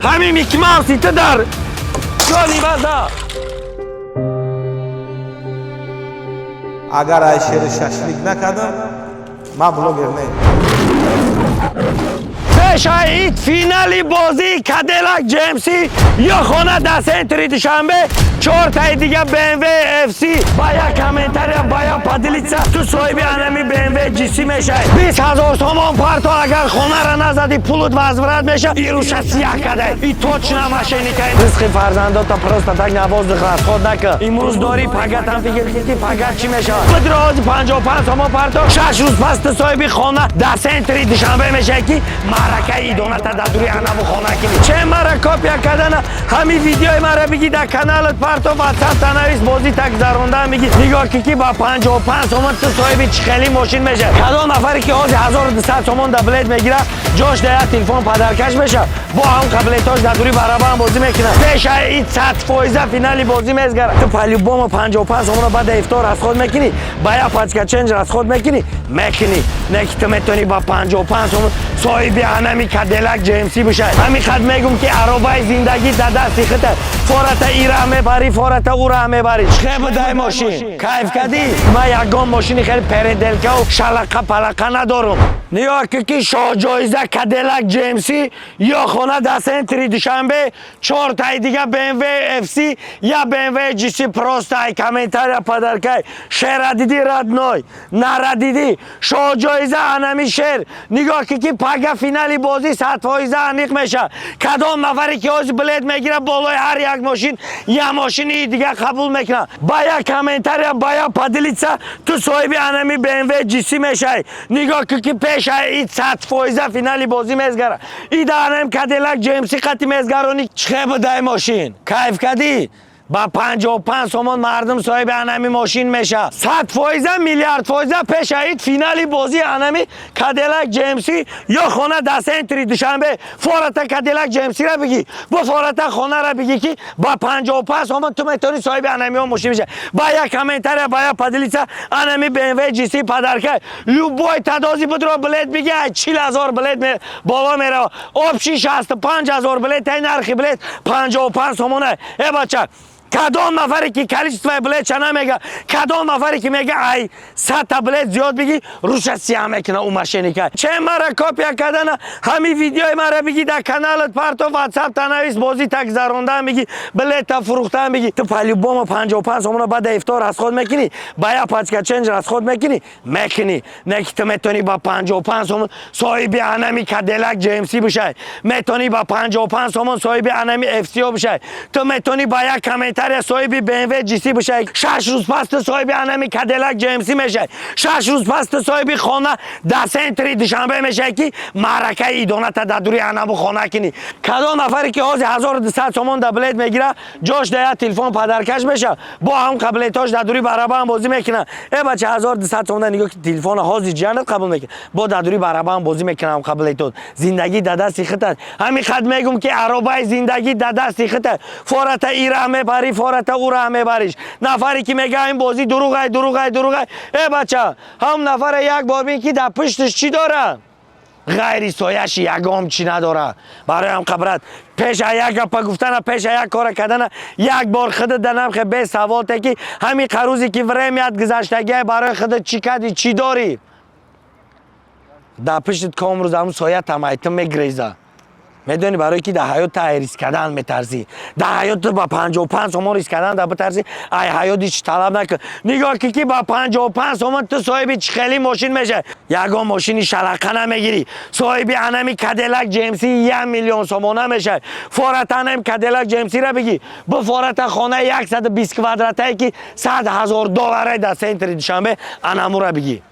Ҳамин Микки Мауси ту дар ҷони база. Агар ай шери шашлик накардам, ман блогер не. Пешаид финали бозии Кадиллак GMC ё хона дар центри Душанбе, чортаи дига BMW FC. Ба як комментария, ба як поделиться ту соҳиби анами BMW GC мешавӣ. 20 000 сомон парто, агар хонара назадӣ, пулут возврат меша. Ируша сияҳ кадай и точно мошенникай. Ризқи фарзандота просто так на воздух расход накун. Имрӯз дорӣ, пагатам фикр ки пагат чӣ мешавад. Бидро, ҳози 55 сомон парто, 6 рӯз пас ту соҳиби хона дар центри Душанбе мешавӣ, ки маъракаи идоната дар дури анаву хона кунӣ. Че мара копия кардана, ҳамин видеои мара биги, дар каналат парто, Ватсап танавис, бозӣ так зарондан биги. Нигоҳ ки ба 55 сомон ту соҳиби чӣ хели мошин мешавад. Кадом нафаре ки ҳози 1200 сомон дар билет мегирад, ҷош дар як телефон подаркаш мешавад. Бо ҳам қабилетош дар дури барабан бозӣ мекунад. Пеша ид 100% финали бозӣ мезгарад. Ту по-любому 55 сомонро баъд ифтор расход мекунӣ, ба як пачка ченҷ расход мекунӣ, мекунӣ. Не ки ту метавонӣ ба 55 сомон соҳиби анами Кадиллак GMC бишавӣ. Ҳамин қад мегум, ки аробаи зиндагӣ дар дасти худта. Фората и раҳ мебарӣ, фората ӯ раҳ мебарӣ. Чӣ будай мошин? Кайф кардӣ? Ман ягон мошини хеле переделкаву шалақа палақа надорум. Нигоҳ ки шоҳҷоиза Кадиллак GMC ё хона дар центри Душанбе, чортаи дига BMW FC я BMW GC. Просто ай комментария подаркай. Шера диди, родной, нара диди, шоҳҷоиза анами шер. Нигоҳ ки пага финали бозӣ 100% аниқ мешавад. Кадом нафаре ки ҳози билет мегирад, болои ҳар як мошин я мошини дига қабул мекунад. Ба як комментария, ба як поделиться ту соҳиби анами BMW GC мешавӣ. Нигоҳ ки пеша ид 100% финали бозӣ мезгарад. Ида анам Кадиллак GMC қати мезгаронӣ. Чӣ будай мошин? Кайф кардӣ? Ба 55 сомон мардум соҳиби анами мошин мешавад. 100%, миллиард фоиза пешаид финали бозии анами Кадиллак GMC ё хона дар центри Душанбе. Фората Кадиллак GMC-ра бигӣ, бо фората хонара бигӣ, ки ба 55 сомон ту метавонӣ соҳиби анамиҳо мошин мешавӣ. Ба як комментария, ба як поделиться анами BMW GC подарка. Любой тадози будро, билет бигӣ, ай 40 000 билет боло мерава. Общий 65 000 билет. Ай нархи билет 55 сомона. Э, бача, кадом нафаре ки количествои билетша намега, кадом нафаре ки мега, ай 100-та билет зиёд бигӣ, руша сияҳ мекуна ӯ мошенника. Че мара копия кардана, ҳамин видеои мара бигӣ, дар каналат парто, Ватсап танавис, бозӣ так зарондан бигӣ, билета фурӯхтан бигӣ. Ту по-любому 55 сомона баъд ифтор расход мекунӣ, ба як пачка ченҷ расход мекунӣ, мекунӣ. Не ки ту метавонӣ ба 55 сомон соҳиби анами Кадиллак GMC бишавӣ, метавонӣ ба 55 сомон соҳиби анами FCO бишавӣ, ту метавонӣ ба як комментария соҳиби BMW GC бишавӣ. 6 рӯз пас ту соҳиби анами Кадиллак GMC мешавӣ. 6 рӯз пас ту соҳиби хона дар центри Душанбе мешавӣ, ки маъракаи идоната дар дури анаву хона кунӣ. Кадом нафаре ки ҳози 1200 сомон дар билет мегирад, ҷош дар як телефон подаркаш мешавад. Бо ҳам қабилетош дар дури барабан бозӣ мекунад. Э, бача, 1200 сомон нигоҳ ки телефона ҳози ҷанат қабул мекунад, бо дар дури барабан бозӣ мекунад. Ҳам қабилетот, зиндагӣ дар дасти худат. Ҳамин қад мегум, ки аробаи зиндагӣ дар дасти худат. Фората и раҳ мебарӣ, фората ӯ раҳ мебариш. Нафаре ки мега, ин бозӣ дурӯғай, дурӯғай, дурӯғай, э, бача, ҳам нафаре як бор бин, ки дар пушташ чӣ дорад. Ғайри сояши ягом чӣ надора. Бароям қабрат, пеша як гапа гуфтана, пеша як кора кардана, як бор худат данамхе бе саволте, ки ҳамин қарӯзе ки времят гузаштагиай, барои худат чӣ кардӣ, чӣ дорӣ дар пуштит? Комрӯз ҳамун соятам айтим мегреза. Медонӣ, барое ки дар ҳаёт та ай риск кардан метарсӣ. Дар ҳаёт ту ба 55 сомон риск кардан да битарсӣ, ай ҳаёт ҳеч талаб накун. Нигоҳ ки ба 55 сомон ту соҳиби чӣ хели мошин мешавӣ. Ягон мошини шалақа намегирӣ, соҳиби анами Кадиллак GMC 1 миллион сомона мешавӣ. Фората анами Кадиллак GMC-ра бигӣ, бифората хонаи 120 квадратае, ки 100 000 долларай дар центри Душанбе, анамура бигӣ.